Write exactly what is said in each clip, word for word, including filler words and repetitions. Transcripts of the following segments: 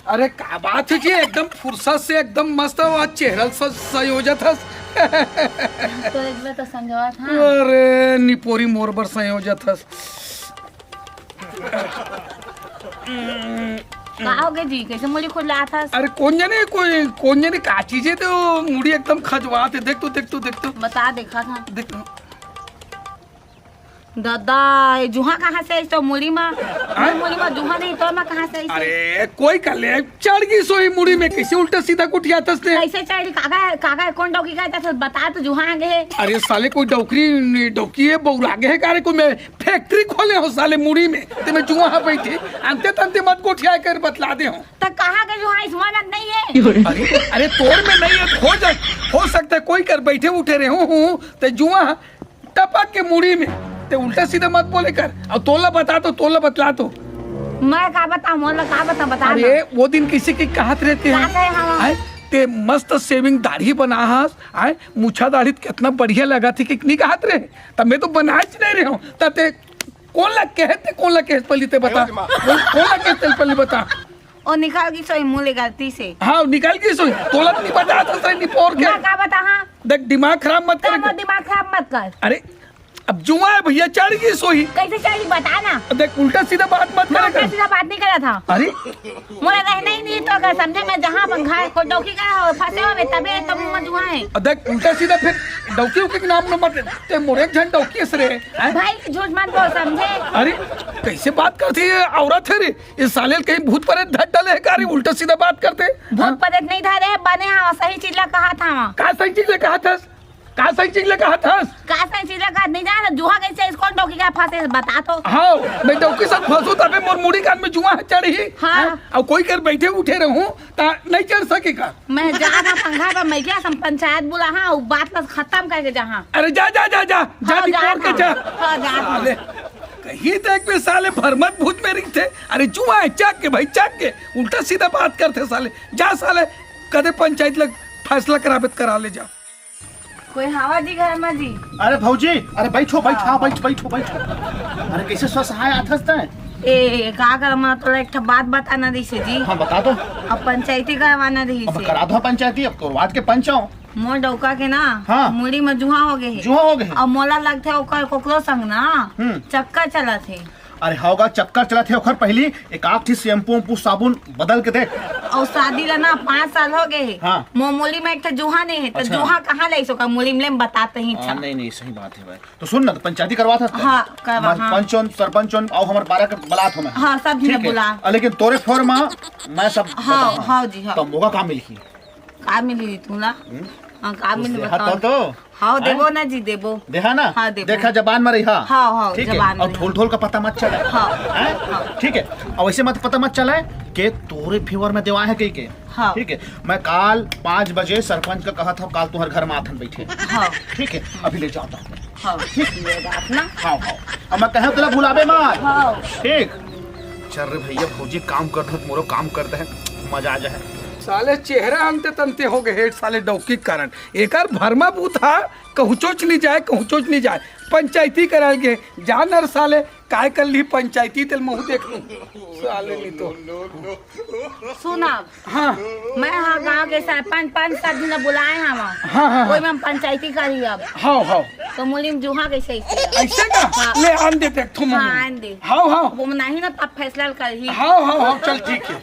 अरे का बात हे जी, एकदम फुर्सत से एकदम मस्त आज चेहरा ल स-, संयोजत हस। तो एक बार तो संजोआ था। अरे निपोरी मोर बर संयोजत हस। का हो गए जी, कैसे मुड़ी खुजलात हस? अरे कोन जने कोई, कोन जने का चीज हे तो मुड़ी एकदम खजवात हे। देख तो, देख तो, देख तो। बता, देखा था। देख तो। दादा, ये जुहा कहाँ से आइस तो मुड़ी मा? हाँ? मुड़ी मा जुहा नहीं तो मा कहाँ से आइस? अरे कोई कर ले, चढ़ गिस होही मुड़ी में, कैसे उल्टा सीधा गोठियात हस ते? कैसे चढ़ी? काका, काका कोन डौकी का था? बता तो, जुहा आ गए। अरे साले कोई डौकरी, डौकी हे, बौरा गए हे का रे? कोई मैं फैक्ट्री खोले हों साले मुड़ी में, ते में जुहा हा बैठे, अंते तंते मत गोठिया कर बतला दे हों। त कहाँ के जुहा, इस मन नहीं है। अरे, अरे तोर में नहीं हे, हो जा, हो सकता हे कोई कर बैठे उठे रहे हों, हों, ते जुहा टपक के मुड़ी में, ते उल्टा सीधा मत बोले कर। अब तोला बता तो, तोला बतला तो। मैं का बता, मोला का बता, बता अरे ना। वो दिन किसी की कहत रहते का हैं, कहे हवा? हैं? ते मस्त सेविंग दाढ़ी बना हस, हैं? मुछा दाढ़ी त कितना बढ़िया लगथे कि नहीं कहत रहे? तब मैं तो बनाच नहीं रहे हों। तब ते कोन ला कहे ते, कोन ला कहे पहली ते बता। कोन, कोन ला कहे ते पहली बता। ओ निकल गिस होही मुँह ले गलती से। हाँ, निकल गिस होही। तोला नहीं बता था सही निपोर के। मैं का बता, हाँ? देख दिमाग खराब मत कर। दिमाग खराब मत कर। अरे अब जुआ हे भैया, चढ़ गिस होही। कैसे चढ़ी बता ना। देख उल्टा सीधा बात मत करे कर। सीधा बात नहीं करा था। अरे मोला रहना ही नहीं तो अगर समझे मैं जहाँ अपन घर को डौकी का हो, फंसे हो तबे तब मैं जुआ है। देख उल्टा सीधा फिर डौकी उकी के नाम न मत ले। ते मोरे झन डौकी हस रे। हैं? भाई झूठ मत बोल समझे। अरे कैसे बात करथे ये औरत हे रे? ये साले कहीं भूत प्रेत धर डाले हे का रे? उल्टा सीधा बात करथे। भूत प्रेत नहीं धरे हे, बने हाँ सही चीज ला कहा था वहाँ। का सही चीज ला कहा था? का सही चीज ला कहा था? का सही चीज ला कहा नहीं जाना, जुहा कैसे इसको डौकी का फंसे बता तो। हाँ, मैं डौकी साथ फंसू तबे मोर मुड़ी कान में जुहा चढ़ी। हाँ। हैं? अब कोई कर बैठे उठे रहूं ता नहीं चढ़ सके का? मैं जा ना पंखा पर मैं क्या सम पंचायत बुला हाँ, वो बात ला खत्म करके जा हाँ। अरे जा, जा, जा, जा, जा हाँ, निपोर के जा। हाँ, जा हाँ। साले, कहीं देख में साले भरमत भूत में रिंगथे। अरे जुआ हे, चक के भाई, चक के, उल्टा सीधा बात करथे साले। जा साले, कदे पंचायत लग फैसला कराबे त करा ले जा। कोई हवा जी घर में जी? अरे भौजी, अरे बैठो, बैठ, हाँ, बैठ, बैठो, बैठो। अरे कैसे स्वसहाय आथस तैं? ए, का कर, मैं तोला एक ठो बात बताना रहिसे जी। हाँ, बता दो। अब पंचायती करवाना रहिसे। अब करा दो पंचायती, अब करवा के पंचाओ। मोर डौका के ना, हाँ। मुड़ी में जुहा हो गए हे। जुहा हो गए हे? अब मोला लगथे ओकर कोकरो संग ना, हम्म। चक्कर चलत हे। अरे होगा, चक्कर चलत हे ओकर, पहली एक आध ठी shampoo वैम्पू साबुन बदल के देख। अउ शादी ला ना पाँच साल हो गए हे। हाँ। मोर मुड़ी में एक ठो जुहा नहीं हे, तो अच्छा। जुहा कहाँ ले सका मुड़ी में, ले बतात ही हाँ, अच्छा। नहीं, नहीं, सही बात है भाई। तो सुन ना, तो पंचायती करवा था हाँ, करवा, हाँ। पंच उन, सरपंच उन, अउ हमर बारह के बलात हों मैं। हाँ, सब झन ठीक है? बुला। आ, लेकिन तोरे फेवर में मैं सब हाँ, बताऊँ। हाँ जी, हाँ। तो मोका का मिलही? का मिलही तुला? हम्म? हाँ, का कुछ मिलही देहा बताओ। तो, तो? हाँ, हैं? देबो ना जी, देबो। देहा ना? हाँ, देबो। देखा, जबान में रही, हाँ। हाँ, हाँ, ठीक है? जबान में और रही। ढोल ढोल का पता मत चले। हाँ। हैं? हाँ। ठीक है? और वैसे मत पता मत चले कि तोरे फेवर में देवा है कहीं के। हाँ। ठीक है? मैं काल पाँच बजे सरपंच का कहा था, काल तुम्हारे घर में आथन बैठे। हाँ। ठीक है? अभी ले जाता हूँ। हाँ, ठीक। ले बात ना। हाँ, हाँ। अब मैं कहे तुला भुलाबे मत। हाँ। ठीक। चल रे भैया, भौजी काम करत हे, मोरो काम करत हे, मजा आ जाए। साले चेहरा अंते तंते हो गए हे, साले डौकी के कारण। एकर भरमा बूथा कहूँचोच नहीं जाए, कहूँचोच नहीं जाए। पंचायती कराए गए, जा न रे साले, काय कर ली पंचायती, तेल महू देख लूँ। साले नहीं तो। सुन अब, हाँ। मैं हाँ गाँव के सरपंच, पंच सब झन बुलाए हवं। हाँ, हाँ, हाँ। ओई में हम पंचायती करी अब। हाँ, हाँ। तो मुड़ी में जुहा कैसे ऐसे? ऐसे का? हाँ। ले आन दे देख, थू हाँ, मम्मी। आन दे। हाँ, हाँ। वो नहीं ना तब फैसला करही। हाँ, हाँ, हाँ, चल ठीक है।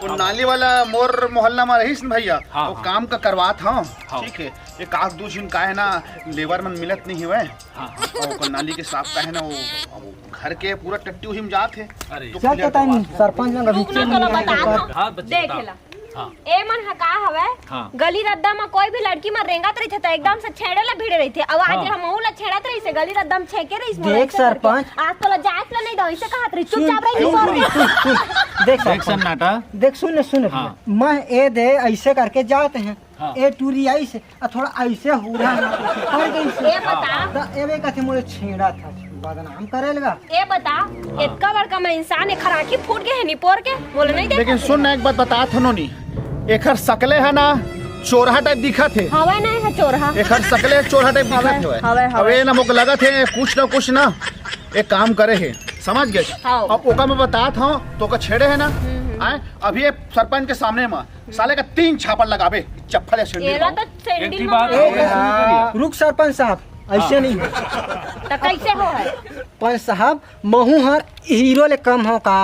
वो नाली वाला मोर मोहल्ला में रहीस न भैया, हाँ, वो हाँ। काम का करवात हवं, हाँ। ठीक है। एक आध दू झिन का है ना, लेबर मन मिलत नहीं हुए। हाँ, हाँ। और ओकर नाली के साफ का है ना, वो, वो घर के पूरा टट्टी उही में जात हे। अरे। तो चल clear के तानी, करवा दो। सरपंच मन अभी रुक ना, चल तोला नहीं बता करवा। दो। हाँ, बच्चे, देख बता। ला। हाँ। ए मन ह का हवय? हाँ। गली रद्दा म कोई भी लड़की मन रेंगत रहिथे त एकदम से छेड़े ला भिड़े रहिथे। अब आज हाँ। हमहू ला छेड़त रहिसे, गली रद्दा म छेके रहिस मोला देख ऐसे करके। सरपंच। आज तोला जाए ला नहीं दो, इसे कहत रही, सुन, चुपचाप रही सुन, छोड़ दे। सुन, सुन, सुन, देख देख सरपंच। सन्नाटा। देख सुन, सुन, हाँ। मैं ए दे ऐसे करके जाते हैं। हाँ। ए टूरी आइस, आ थोड़ा ऐसे हुरा ना, पर गई से। ए बता। त एवे कथे मोरे छेड़ा था, बदनाम करे लगा। ए बता, हाँ। इतका बड़का मैं इंसान, एखर आँखी फूट गए है निपोर के, मोला नहीं देखा लेकिन थे। सुन ना, एक बात बता थनो नी, एखर सकले है ना, चोरहा type दिखत है। हवे ना, है चोरहा। एखर सकले चोरहा type हवे, दिखत है। हवे, अब हवे। ए ना मोके लगत है, कुछ ना कुछ ना, एक काम करे है, समझ गए? हाँ। अब ओका मैं बतात हूँ, तो ओका छेड़े है ना, हम्म, हम्म। आए, अभी ये सरपंच के सामने में साले का तीन छापड़ लगाबे, चप्पल या सैंडल एला तो। तो सैंडल एक ही में बात मार। है, रुक सरपंच साहब, ऐसे नहीं। तो कैसे हो है? पंच साहब, महू हर हीरो ले कम हो का?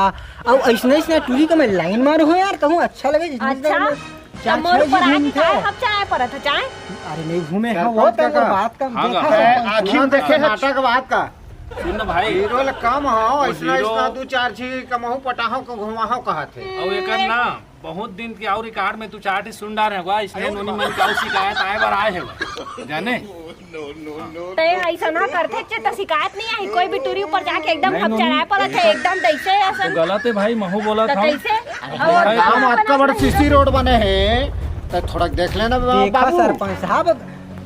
अउ ऐसने ऐसने टूरी के मैं लाइन मारू हो यार, कहूँ अच्छा लगे जिसने अच्छा। तो मोर परानी चाय, हम चाय परत है चाय। अरे नहीं घूमे हैं वो तो बात का हाँ, देखा हाँ। सरपंच आखिर साहब। देखे हैं। नाटक बात का। सुन ना भाई, हीरो ले कम हो, वो ऐसना हीरो ऐसना दू चार झी कमाहू पटाहू को घुमाहू कहत है। अउ एकर ना बहुत दिन के अउ रिकॉर्ड में तू चार ठी सुन डारे होगा, इसलिए नोनी मन के अउ शिकायत आए बर आए होगा, जाने? ते ऐसा ना करथे चे त शिकायत नहीं आई, कोई भी टूरी ऊपर जाके एकदम नहीं, हम नोनी। चढ़ाए पर थे, एकदम तैसे तो ऐसा। गलत है भाई, महू बोला तो था। कैसे? हमारे गांव में अतना बड़ा सीसी रोड बने हैं, तो थोड़ा देख लेना देखा बाबू। सरपंच साहब,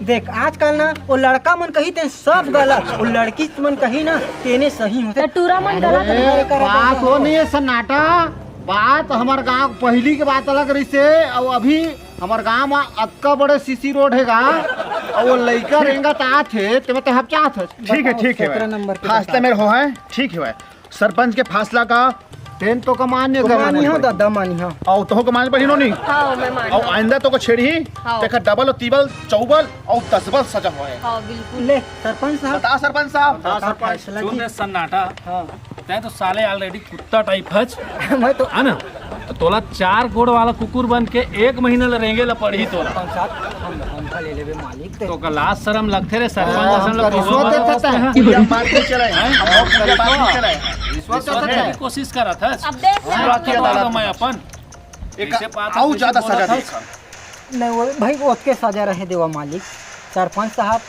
देख, आजकल ना वो लड़का मन कही तेन सब गलत, वो लड़की मन कही ना तेने सही होथे। तो टूरा मन गलत अरे, नहीं करे बात करे हो हो। नहीं है सन्नाटा, बात हमार गांव पहली के बात अलग रही से, और अभी हमार गांव में अतका बड़े सीसी रोड है गा, और वो लइका रेंगत आत है, ते मतलब हम चाहत है। ठीक है, ठीक है भाई। फासला मेरे हो है, ठीक है भाई। सरपंच के फासला का तेन तो का मान्य तो करना मानी हो पड़ी। दादा, मानी हो। अउ तोहो का मान्य पड़ी नोनी। हाँ, मैं मानी। अउ आइंदा तो का छेड़ी ही, हाँ। देखा डबल और तीबल, चौबल अउ दसबल सजा हुआ है। हाँ, बिल्कुल। ले, सरपंच साहब। बता सरपंच साहब। बता सरपंच। फैसला सुन की। रे सन्नाटा। हाँ। तै तो साले already कुत्ता टाइप हच। मैं तो है ना? तो तोला चार गोड़ वाला कुकुर बन के एक महीना ले रेंगे ला पड़ही तोला। सरपंच साहब, हम, हम ले लेबे मालिक। तो का लाज शरम लगथे रे, सरपंच हाँ, असन हमका लोग रिश्वत बहुत देथे मस्त हैं। तैं। मारपीट चलाए हैं, हम बहुत बढ़िया मारपीट चलाए हैं। रिश्वत देथे तैं। कोशिश करत हस। अब देख ले। पूरा किया दादा मैं अपन। एक ऐसे बात आऊ कैसे ज्यादा बोलत सजा हस? दे। नहीं, वो भाई, ओतके सजा रहे देवा मालिक, सरपंच साहब।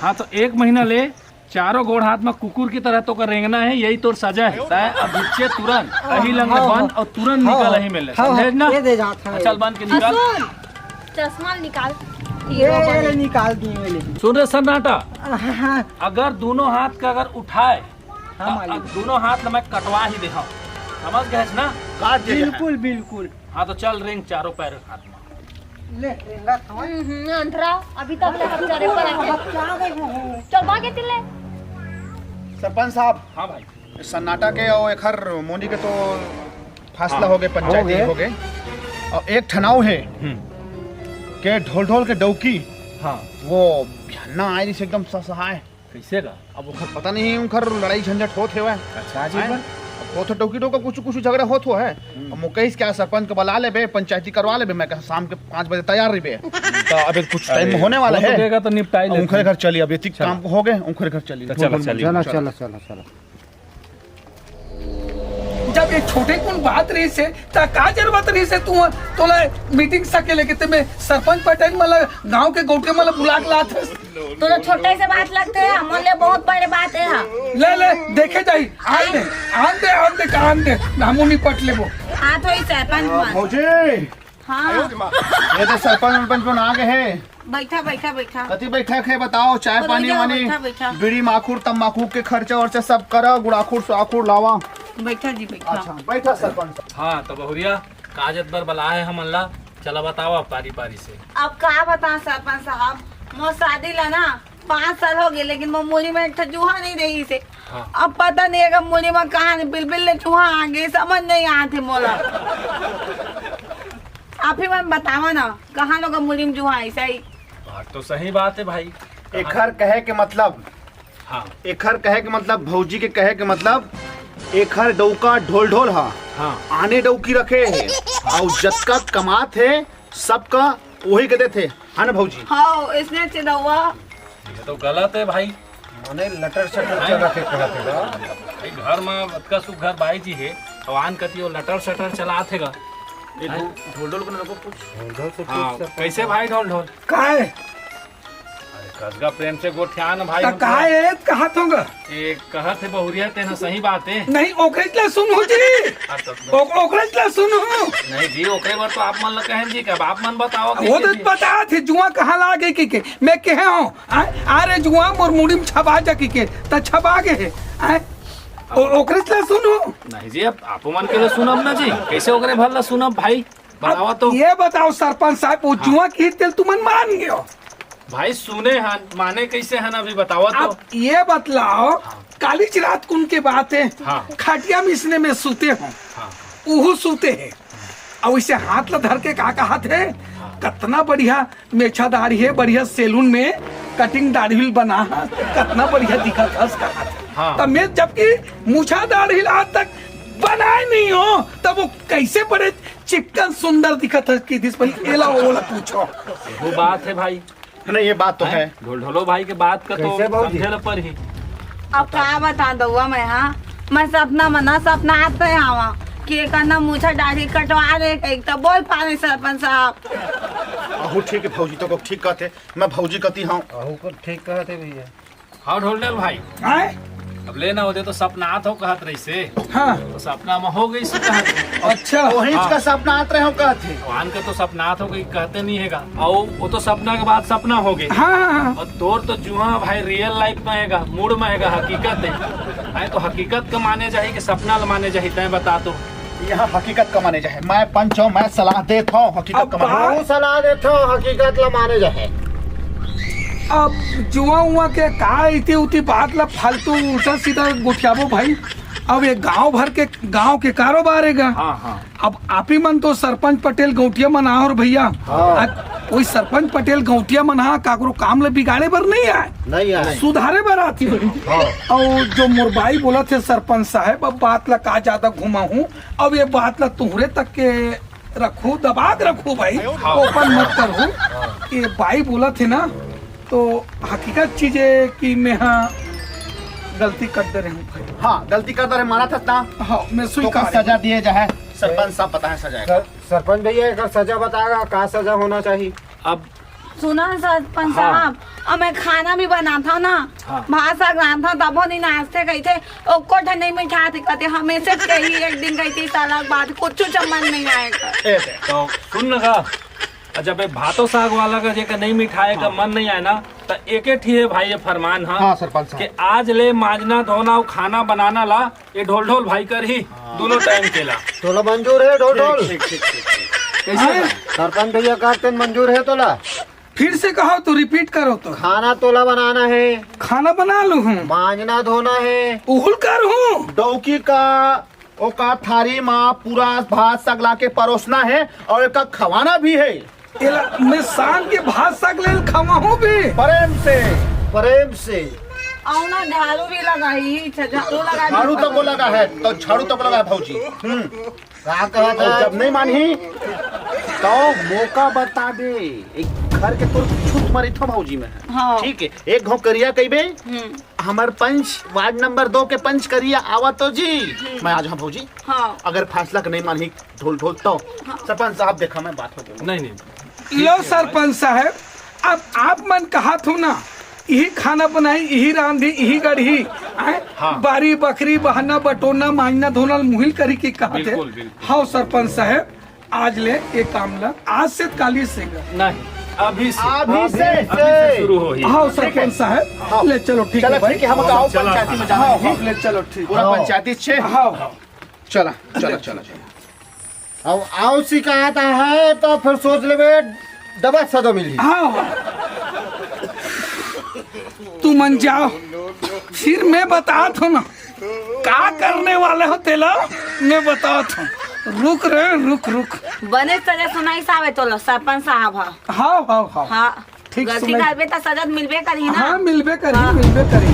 हाँ, तो एक महीना ले चारों गोड़ हाथ में कुकुर की तरह तो का रेंगना है, यही तोर सजा है। तै अब हिच्चे तुरंत, हाँ, अही लंग हाँ, बन हाँ। और तुरंत हाँ, निकल हाँ। अही मिले, हाँ, समझे हाँ, ना? ये दे जात हूँ, हाँ, ये। चल बन के हाँ, निकाल। सुन, चश्मा निकाल। ये, ये ले निकाल दिए, ये ले दिए। सुन रे सन्नाटा, हाँ, हाँ। अगर दोनों हाथ का अगर उठाए, हाँ, तो मालिक। अब दोनों हाथ ल मैं कटवा ही दे हूँ, समझ गए ना? काट दे बिल्कुल, बिल्कुल। हाँ, तो चल रेंग चारों पैर हाथ में। ले, रेंगा खावा। हम्म, हम्म, अंधरा, अभी तक ले हम चरे पर आके। अब क्या देखो हो? चल, भागे तिल्ले। सरपंच साहब। हाँ भाई। सन्नाटा के और एखर मोनी के तो फासला हाँ। हो गए, पंचायती हो गए। हो गए। और एक ठनाव है हम्म। के ढोल ढोल के डौकी। हाँ। वो ना आए से एकदम ससहाय। कैसे का? अब ओखर पता नहीं, उनकर लड़ाई झंझट होत हेवय। अच्छा जी, हैं? पर अब होत हो डौकी डौका, कुछ, कुछ झगड़ा होत हो है। हम्म। अब मुकेश क्या सरपंच को बुला लेबे, पंचायती करवा लेबे, मैं कहा शाम के पाँच बजे तैयार रहिबे। तो अबे कुछ टाइम अरे, होने वाला वो तो है। कहेगा तो निपटाई अब लेते उनके हैं। घर चलिए, अब ये चलो। काम हो गए, उनके घर चलिए। तो चलो, चलो, चलिए। चलो, चलो, चलो, चलो। जब ये छोटे कुन बात रहिस हे, त का जरूरत रहिस हे तू, तोला मीटिंग सके लेके ते में सरपंच पटेल मला गांव के गौठे मला बुला के लात हस? तोला छोटे से बात लगथे, हमन ले बहुत बड़े बात हे हा। ले, ले, देखे जाही। आन दे, आन दे, आन दे, का आन दे, हमू निपट लेबो। हाँ, तो ई सरपंच मन। भौजी, हाँ। ये तो सरपंच, सरपंच मन आ गए हैं। बैठा, बैठा, बैठा। कति बैठा है बताओ, चाय बोलो, पानी बैठा, वानी, बैठा, बैठा। बीड़ी माखुर, तम्बाकू के खर्चा वर्चा सब करा, गुड़ाखुर, सुआखुर लावा। बैठा जी, बैठा। अच्छा, बैठा सरपंच। हाँ, तो बहुरिया, काजत बर बलाए हमन ला, चला बतावा पारी पारी से। अब का बता सरपंच साहब, मोर शादी ला ना पाँच साल हो गए, लेकिन मोर मुड़ी में एक ठो जूहा नहीं रही से। हाँ। अब पता नहीं है मुड़ी में कहाँ बिलबिल ले जूहा आ गए, समझ नहीं आते मोला। आप ही मन बतावा ना, कहाँ लोग मुड़ी में जूहा ऐसा ही? बात तो सही बात है भाई। एखर कहे के मतलब, हाँ। एखर कहे के मतलब, भौजी के कहे के मतलब, एखर डौका ढोल ढोल हा। हाँ। आने डौकी रखे है। हाँ। और जतका कमात है, सबका वही के देथे, है ना भौजी? हाँ, इसने चिदौआ। ये तो गलत है भाई। माने लटर सटर चला के कहत हे गा। भाई, घर में अतका सुख घर बाई जी है, तो आन कती वो लटर सटर चलात हे गा। ये ढो-, ढोल ढोल को ना कुछ। ढोल ढोल से हाँ, पूछ सकते कैसे हैं। भाई ढोल ढोल? काय? अरे कसगा प्रेम से गोठियान भाई त हमको। काय है, कहा तो गा? ये कहत हे बहुरिया तेना सही बात है। नहीं, ओकरे ला सुन हो जी। हाँ, तो ओ-, ओकरे ला सुन हो। नहीं जी, ओकरे बर तो आप मन ला कहेन जी, कब आप मन बताओ कि वो तो जी। पता थे जुआ कहाँ लागे कि के, मैं कहे हूँ, आ, आ रे जुआ मोर मुड़ी में छबा जा कि के, त छबा गे है, आ, ओ-, ओकरे ला सुन हो। नहीं जी, अब आप मन के लिए सुनब ना जी, कैसे ओकरे भर ला सुनब भाई, बताओ अब तो। ये बताओ सरपंच साहब, वो हाँ। जुआ की तेल तुमन मान गयो? भाई सुने हन, माने कैसे हन अभी बताओ तो। अब ये बतलाओ, हाँ। काली रात कुन के बात है, हाँ। खटिया में इसने में सूते हो। हाँ। उहू सूते हे। अउ इसे हाथ ला धर के का कहत हे, "कतना बढ़िया मेछा दाढ़ी हे, बढ़िया सैलून में कटिंग दाढ़ी भी बना हा, कतना बढ़िया दिखत हस," कहत हे। हाँ। तब मैं जबकि मुछा दाढ़ी ला आज तक बनाए नहीं हो, तब वो कैसे बड़े चिक्कन सुंदर दिखत हस कि दिस भाई, एला ओला पूछो। वो बात है भाई। नहीं, ये बात तो हैं? है। ढोलढोलो भाई के बात का तो कैसे बाबूजी? समझे ल परही। अब का बता दउआ मैं, हाँ? मैं सपना म ना सपना आते आवा कि एकर ना मुछा दाढ़ी कटवा दे, एक तो बोल पानी सरपंच साहब। अहू ठीक है भौजी, तो को ठीक कहते, मैं भौजी कहती हूँ। अहू को ठीक कहते भैया। हाँ ढोलढोल भाई, आए? अब लेना होते तो सपना आत हो कहत रही से। हाँ। तो सपना में हो गई सु कहत। अच्छा। वही हाँ। का सपना आत रहे हो कहत है। भगवान का तो सपना आत हो गई कहते नहीं है गा। और वो तो सपना के बाद सपना हो गई। हाँ, हाँ, हाँ। और तोर तो जुआ भाई रियल लाइफ में हैगा, मूड में हैगा, हकीकत है। आए तो हकीकत का माने जाही कि सपना ल माने जाही, तय बता तो। यहाँ हकीकत का माने जाहे, मैं पंच हूँ, मैं सलाह देत हूँ, हकीकत अब का माने। बात वो सलाह देत हूँ, हकीकत ला माने जाहे। अब जुआ उआ के का इति उति बात ला फालतू उल्टा सीधा गोठियाबो भाई। अब ये गांव भर के, गांव के कारोबार है गा। हाँ, हाँ। अब आप ही मन तो सरपंच पटेल गौटिया मन आहो रे भैया। हाँ। आज कोई सरपंच पटेल गौटिया मन हा काकरो काम ला बिगाड़े बर नहीं आए, नहीं आए। सुधारे बर आती। हाँ। और जो मोर बाई बोलत हे सरपंच साहब, अब बात ला का ज्यादा घुमाहूँ, अब ये बात ला तुहरे तक के रखू, दबा के रखू भाई, हाँ। ओपन मत करू। हाँ। ये बाई बोलत हे ना, तो हकीकत चीज है कि मैं हाँ गलती कर दे रहे हूँ भाई। हाँ, गलती कर दे रहे, माना था ना। हाँ, मैं तो स्वीकार का सजा दिए जाए, सरपंच साहब बताए सजा का। सर-, सरपंच भैया, एक सजा बताएगा, का सजा होना चाहिए? अब सुना सरपंच हाँ। साहब, अब मैं खाना भी बनाता हूँ ना, हाँ। भात साग रांधता हूँ, तबो नहीं नाचते कहते, ओको ठन नहीं मिठाते कहते, हमेशा कही एक दिन कहती साला बात, कुछ चमन नहीं आएगा। ए, तो सुन ना का, जब ये भातो साग वाला का जेकर नहीं मिठाए का हाँ। मन नहीं आए ना, तो एक ही ठी है भाई ये फरमान, हाँ, हाँ, सरपंच साहब। कि आज ले मांजना धोना और खाना बनाना ला ये ढोलढोल भाई करही, हाँ। दोनों टाइम के ला। तोला मंजूर है ढोलढोल? ठीक, ठीक, ठीक, ठीक। कैसे हाँ। बा? सरपंच भैया कहते मंजूर है तोला? फिर से कहो तो, रिपीट करो तो। खाना तोला बनाना है। खाना बना लूँ हूँ। मांजना धोना है। उहुल कर हूँ। डौकी का ओका थारी मा पूरा भात सगला के परोसना है और एका खवाना भी है। एला मैं शान के भात साग लेल खवाहूँ भी। प्रेम से। प्रेम से। अउ ना झाड़ू भी लगाई, अच्छा, झाड़ू लगा झाड़ू तक को लगा है, तो झाड़ू तक लगा है भौजी। हम्म। का कहत और है? जब नहीं मानही, तो मौका बता दे। एक घर के तोर छूत मरी थो भौजी में। हाँ। ठीक है, एक घाव करिया कहिबे, हम्म। हमर पंच, वार्ड नंबर दो के पंच करिया आवा तो जी। हम्म। मैं आ जाऊँ भौजी। हाँ। अगर फैसला के नहीं मानही, ढोलढोल तो हाँ। सरपंच साहब देखा, मैं बात हो गई। नहीं, नहीं। लो सरपंच साहब, अब आप मन कहत हो ना, यही खाना बनाई, यही रांधी, यही गढ़ी, आय? हाँ। बारी बखरी, बहना बटोरना, मांजना धोना, मुहिल करी के कहत हे। बिल्कुल, बिल्कुल। हाँ सरपंच साहब, आज ले ये काम ला, आज से काली से गा। नहीं, अभी से। अभी से, अभी से शुरू होही। हाँ ठीक है। सरपंच साहब, हाँ। ले चलो ठीक चलो है भाई। ठीक है, हम गाँव चला। पंचायती में जाना हाँ, है। हाँ, ले चलो ठीक। पूरा हाँ। पंचायती छे। हाँ, हाँ। चला, चला, चला, चला। अब आओ शिकायत है तो फिर सोच लेबे, डबल सजा मिली। आओ। तू मन जाओ, फिर मैं बतात हूँ ना, का करने वाले हो तेला, मैं बतात हूँ। रुक रे, रुक, रुक। बने सजा सुनाई सावे तोला, सरपंच साहब हा। हाँ, हाँ, हाँ। हाँ। ठीक गलती सुनाई। करबे त सजा मिलबे करही ना। हाँ, मिलबे करही, हाँ। मिलबे करही।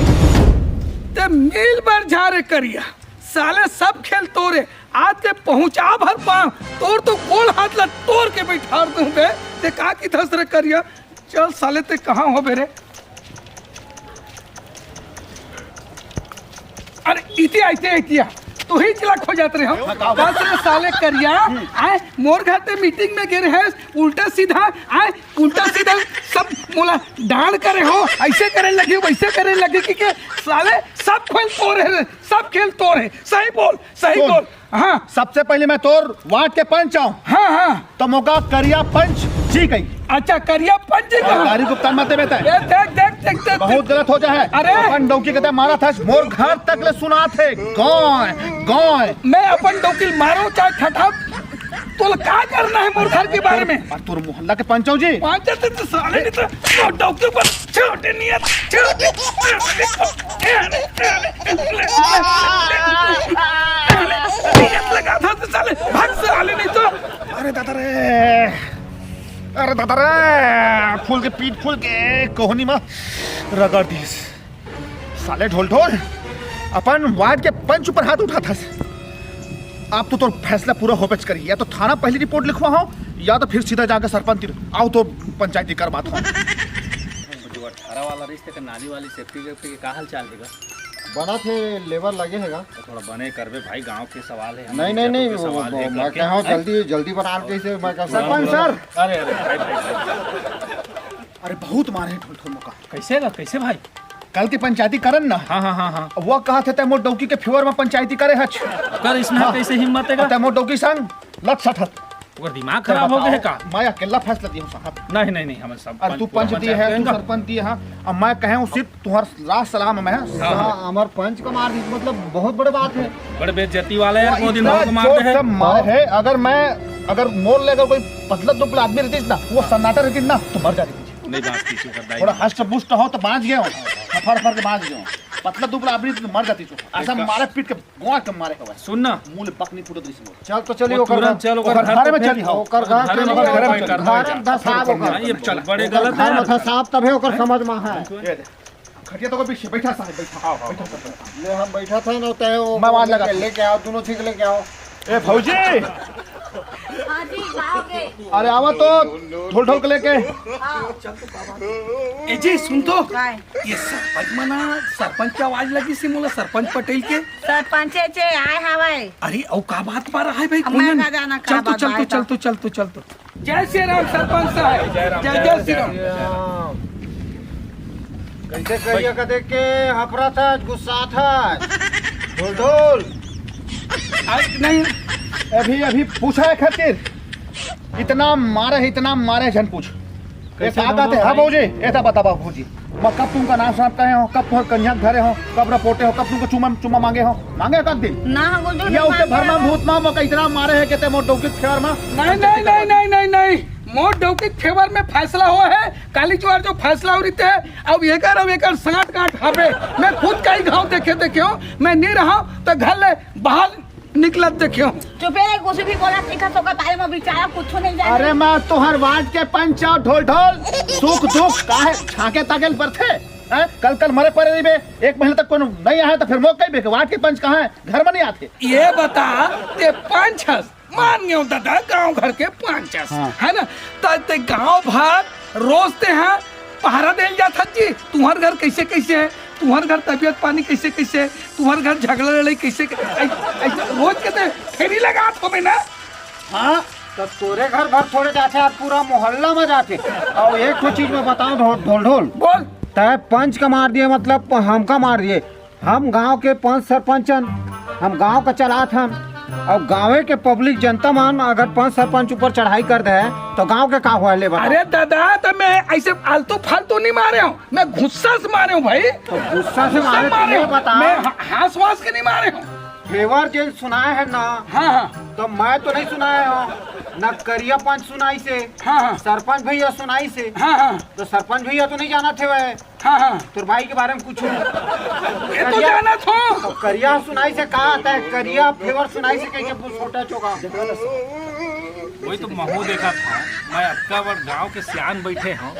ते मिल बर जा रे करिया, साले सब खेल तोरे। आज ते पहुंचा भर पांव, तोर तो गोड़ हाथ ला तोड़ के बैठार दूं बे। ते का किथस रे करिया? चल साले, ते कहाँ हो बे रे? अरे इतिया, इतिया, इतिया, तू ही चिला खो जात रहे हम। बस रे साले करिया, आए मोर घर ते मीटिंग में गे रहे, उल्टा सीधा, आए उल्टा सीधा सब मोला डांड करे हो, ऐसे करे लगे, वैसे करे लगे कि के साले सब खेल तोर हे, सब खेल तोर हे। सही बोल, सही सुन, बोल। हाँ। सबसे पहले मैं तोर वार्ड के पंच हूँ। हाँ, हाँ। तो मोका करिया पंच जी कही। अच्छा, करिया पंच जी कहा। गारी गुप्ता मत देवे तय। ए, देख, देख, देख, देख, बहुत देख। गलत हो जा है। अरे। अपन डौकी कहते मारा था, मोर घर तक ले सुना थे। गाय, गाय। मैं अपन डौकी मारो चाहे ठठा, तो का करना है मोर घर के बारे में? और तोर मोहल्ला के पंचो जी। पंच जी तो साले नहीं तो, तो डौकी पर छोटे नियत, छोटे। नियत लगा था तो साले। अरे दादा रे, फूल के पीठ फूल के कोहनी मा रगड़ दिस। साले ढोल ढोल, अपन वार्ड के पंच ऊपर हाथ उठाथस। अब तो तोर फैसला पूरा होबेच करी, या तो थाना पहली रिपोर्ट लिखवा हो, या तो फिर सीधा जाके सरपंच तिर आओ तो पंचायती करवात हो। जो अठारह वाला रिश्ते का नाली वाली सेफ्टी वेफ्टी के का हाल चाल हेगा? बना थे, लेबर लगे हेगा। तो थोड़ा बने करबे भाई, गांव के सवाल है, नहीं, नहीं, नहीं, वो, सवाल वो, है मैं करके। कहा हूँ, हैं? जल्दी, जल्दी बना के इसे, मैं कहा, सरपंच सर। अरे, अरे, भाई, भाई, भाई। अरे, बहुत मारे हैं ठोल ठोल मौका। कैसे गा, कैसे भाई? कल के पंचायती करन ना। हाँ, हाँ, हाँ, हाँ। वो कहा थे, तै मोर डौकी के फेवर में पंचायती करे हच। कर इसने हाँ। कैसे हिम्मत है गा? तै मोर डौकी संग लट सट हत। ओकर दिमाग खराब हो गए का? मैं अकेला फैसला दिया हूँ साहब। नहीं, नहीं, नहीं, हम सब अरे तू पंच दिए है, तू सरपंच दिए है, अब मैं कहे हूँ सिर्फ तुम्हार राज सलाम में है। हाँ, हमार पंच का मार दी, मतलब बहुत बड़े बात है। बड़े बेइज्जती वाला यार, वो दिन इतना बहुत मार जोर दे है। से मारे है, अगर मैं, अगर मोर ले अगर कोई पतला दुबला आदमी रहती ना, वो सन्नाटा रहती ना, तो मर जाती। नहीं बात की चुका दाई। थोड़ा हष्ट पुष्ट हो तो बांच गए हो, हफड़ हफड़ के बांच गए हो। पतला दुबला आदमी तो मर जाती चुका। ऐसा मारे पीट के गोवा के मारे हवा। सुन ना। मुंह ले बक नहीं फूटत रही। चल तो चलिए, वो ओकर तुरंत घर, चल, ओकर ओकर घर घर पे में चली, हाँ। ओकर घर घर पे में चल, ओकर घर में घर में धसाब, ओकर हाँ, ये चल, बड़े गलत है घर में यार। धसाब, तभे ओकर समझ में है। ये दे। खटिया तो पीछे बैठा साहब, बैठा। हाँ, हाँ, बैठा साहब। ले, हम बैठा था ना, तय वो मैं आवाज लगा। लेके आओ, दोनों ठीक लेके आओ। ए भौजी। हाँ जी, आओगे। अरे आवा तो, ढोल ढोल के लेके। हाँ। ए जी, सुन तो। काय? ये सरपंच मना, सरपंच के आवाज लगी सी मोला, सरपंच पटेल के। सरपंच चे आए हवाए। अरे, औ का बात पा रहा है भाई? अब मैं कुंदन? का जाना, का चल तो, बात चल तो, बात चल तो, चल तो, चल तो। जय श्री राम सरपंच साहब। जय जय श्री राम। कैसे करिया का देख के हफरा था, गुस्सा था? ढोल ढोल। आज नहीं। अभी, अभी पूछा है खातिर। इतना मारे है, इतना मारे है, झन पूछ। कैसे एक बात है, हाँ भौजी, ऐसा बता बाबूजी, मैं कब तुमका नाम साफ कहे हो, कब तुम्हारे कन्या धरे हो, कब रपोटे हो, कब तुमको चुम्मा, चुम्मा मांगे हो, मांगे हो कब दिन? ना, हम बोल दो, या ना उसके मांगे भर में हो। भूत माँ मौका इतना मारे है कि ते मोर डौकी फेवर में। नहीं, नहीं, नहीं, नहीं, नहीं, नहीं, मोर डौकी फेवर में फैसला हुआ है, काली जुआर जो फैसला हो रही थे, अब एकर, अब एकर सांठ गांठ हबे। मैं खुद कई घाव देखे, देखे हो, मैं नहीं रहा तो घर ले बाहर निकलत देखे हो। चुपे रहे, कुछ भी बोला सीखा तो ओकर बारे में विचारा, कुछ नहीं जाने। अरे मैं तोहर वार्ड के पंच आव ढोल ढोल, सुख दुख काहे झांके ताके ल परथे? हैं? कल कल मरे पड़े रहिबे, एक महीना तक कोनो नहीं आया तो फिर मौका ही बेके, वार्ड के पंच कहाँ है? घर में नहीं आते। ये बता, ते पंच हस, मान गयो दादा, गांव घर के पंच हस, हाँ। है ना? त ते गांव भर रोज ते हैं पहरा देल जात हस जी, तुम्हार घर कैसे कैसे है, तुम्हार घर तबीयत पानी कैसे कैसे है, तुम्हार घर झगड़ा लड़ाई कैसे, ऐ-, ऐसे रोज के ते फेरी लगात होबे ना। हाँ, तो तोरे घर भर थोड़े जाथे, आज पूरा मोहल्ला में जाथे। और एक ठो चीज मैं बताऊं ढो-, ढोल ढोल। बोल। तय पंच का मार दिए, मतलब हमका मार दिए। हम गांव के पंच सरपंच हन, हम गांव का चलात हन। और गांवे के पब्लिक जनता मन अगर पंच सरपंच ऊपर चढ़ाई कर दे, तो गांव के का होए ले बता? अरे दादा, तो मैं ऐसे आलतू फालतू नहीं मारे हूँ, मैं गुस्सा से मारे हूँ भाई। तो गुस्सा से गुस्सा मारे, मारे ये हूँ। बता। मैं ह-, हंस वास के नहीं मारे हूँ। फेवर जेन सुनाए है ना, हाँ, हाँ। तो मैं तो नहीं सुनाए हूँ, ना करिया पंच सुनाई से, हाँ, हाँ। सरपंच भैया सुनाई से, हाँ, हाँ। तो सरपंच भैया तो नहीं जाना थे वह। हाँ, हाँ। तोर भाई के बारे में कुछ ये तो करिया जाना था। तो करिया सुनाई से कहा आता है, करिया फेवर सुनाई से कहीं के छोटा चोगा। वही तो महू देखा था, मैं अतका बड़ गांव के सियान बैठे हूँ,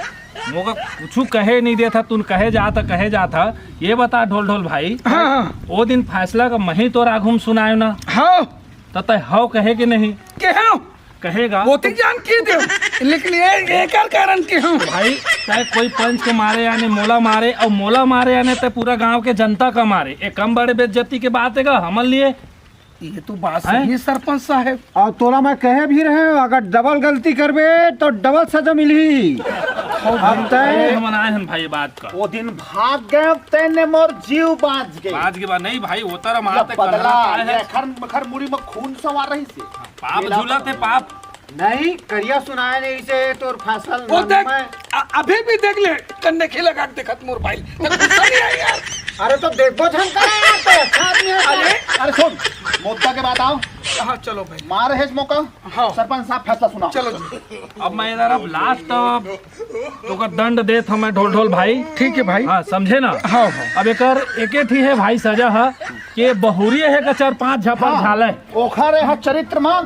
मोका कुछ कहे नहीं देता, तुन कहे जाता, कहे जाता। ये बता ढोल ढोल भाई, हाँ, हाँ। वो दिन फैसला का मही तोर आघू में सुनायो ना, हाँ। तो तय हव कहे के नहीं? के हव? कहेगा। वो तो जान की दे, लेकिन ये, एकर कारण के हव? भाई, तय कोई पंच के मारे यानी मोला मारे, और मोला मारे यानी तय पूरा गांव के जनता का मारे। ये कम बड़े बेइज्जती के बात है का हमन लिए? ये तो बात हैं? सही है सरपंच साहब। और तोला मैं कहे भी रहे हूँ, अगर डबल गलती करबे तो डबल सजा मिलही। अब तय हमन आए हन भाई बात का। वो दिन भाग गए, तेने मोर जीव बांच गए। बांच के बाद नहीं भाई, वो तरह या मारते पगला, कलरा ये है। खर, खर मुड़ी में खून सवार रही से। पाप झूला थे, पाप। नहीं, करिया सुनाए नहीं से तोर फसल वो देख, मैं अ-, अभी भी देख ले, कन्ने खी लगा के देखत मोर भाई। तो गुस्सा नहीं आई यार। अरे तो देखो झन करा यार, तो अच्छा आदमी है। अरे, अरे सुन, मुद्दा के बात आओ। हाँ, चलो भाई। मार है मौका। हाँ। सरपंच साहब फैसला सुनाओ। चलो जी। अब मैं इधर अब लास्ट तो ओकर दंड देत हूँ मैं ढोल ढोल भाई। ठीक है भाई। हाँ, समझे ना? हाँ, हाँ। अब एकर एके ठी है भाई सजा है कि बहुरी है का चार पांच झापड़ हाँ। झाले। ओखर है चरित्र मा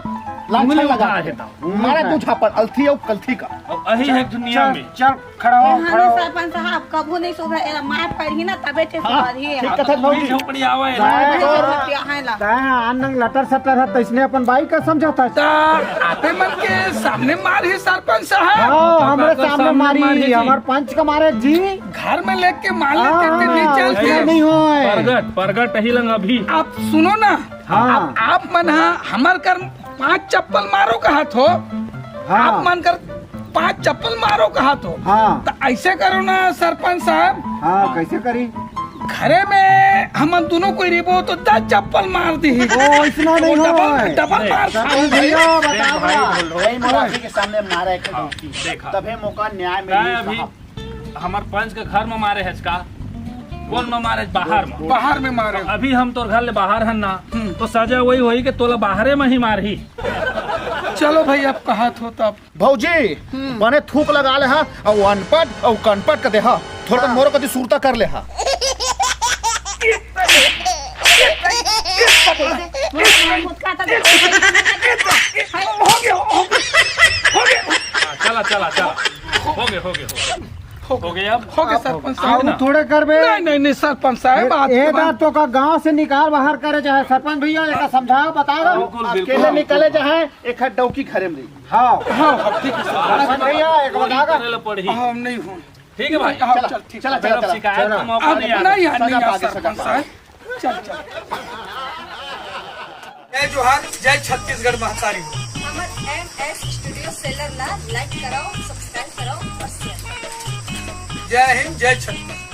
लाछन लगा हे त। मारा दू झापड़, अलथी अउ कलथी का। अउ अही हे दुनिया में। चल, खड़ा हो, खड़ा हो। सरपंच साहब, कभू नहीं सुधर, एला मार पड़ही ना, तबे ते हाँ, सुधरही। ठीक कथस भौजी। झोपड़ी आवा हे। तैं आन नंग लटर सटर हे, तइसने अपन बाई का समझाथस। त आपे मन के सामने मारही सरपंच साहब। हाँ, हमरे सामने मारही, हमर पंच का मारे जी। घर में लेके मार लेते थे, नहीं चलते। नहीं होय। परगट, परगट अही लंग अभी। आप सुनो ना, हाँ। आप मन हा हमर कर पांच चप्पल मारो कहत हो, हाँ। आप मन कर पांच चप्पल मारो कहत हो। हाँ। त अइसे करो ना सरपंच साहब। हाँ, कइसे करी? घरे में हमन दूनों कोई रहिबो त दस चप्पल मार दिही। ओ, अइसना नहीं होय। डबल मार खाही भइया। भइया, बता। भाई बोल रहे हो। नहीं, मोर आँखी के सामने मारा एक डौकी। देखा। तभे मोका न्याय मिली अभी साहब। हमर पंच के घर में मारे हस का? कोन में मारे? बाहर में। बाहर में मारे। अभी हम तोर घर ले बाहर हन ना, हम्म। त सजा वही होही कि तोला बाहरे में ही मारही। चलो भाई, अब कहत हो तब। भौजी, हम्म। बने थूक लगा ले हा, अउ अनपढ़ अउ कनपढ़ के देहा, थोड़ा हाँ। मोरो कति सुरता कर ले हा। हो गया, हो गया, हो गया। हाँ, चला, चला, चला। हो गया, हो गया, हो गया। हो गया अब? हो गया सरपंच साहब। थोड़े करबे। नहीं, नहीं, नहीं, सरपंच साहब, ए, आज के ए बाद दा तो का गांव से निकाल बाहर करे चाहे सरपंच भइया, एका समझाओ, बताओ। बिल्कुल, बिल्कुल। अकेले निकले चाहे एक हाथ डौकी घरे में रही। हाँ। हाँ, हाँ, ठीक है सर। सरपंच भइया, एक बात आगा। करे ला पड़ही। हाँ, नहीं हो। ठीक है भाई। हाँ, चल, चल, ठीक है। चला, चला, चला। शिकायत का मौका अब नहीं आना। नहीं, नहीं, सजा पाके सरपंच साहब। चल, चल। जय जोहार, जय छत्तीसगढ़ महतारी। हमर एम एस स्टूडियो सेलर ला लाइक कराओ, सब्सक्राइब कराओ अउ शेयर कराओ। जय हिंद, जय छत्तीसगढ़।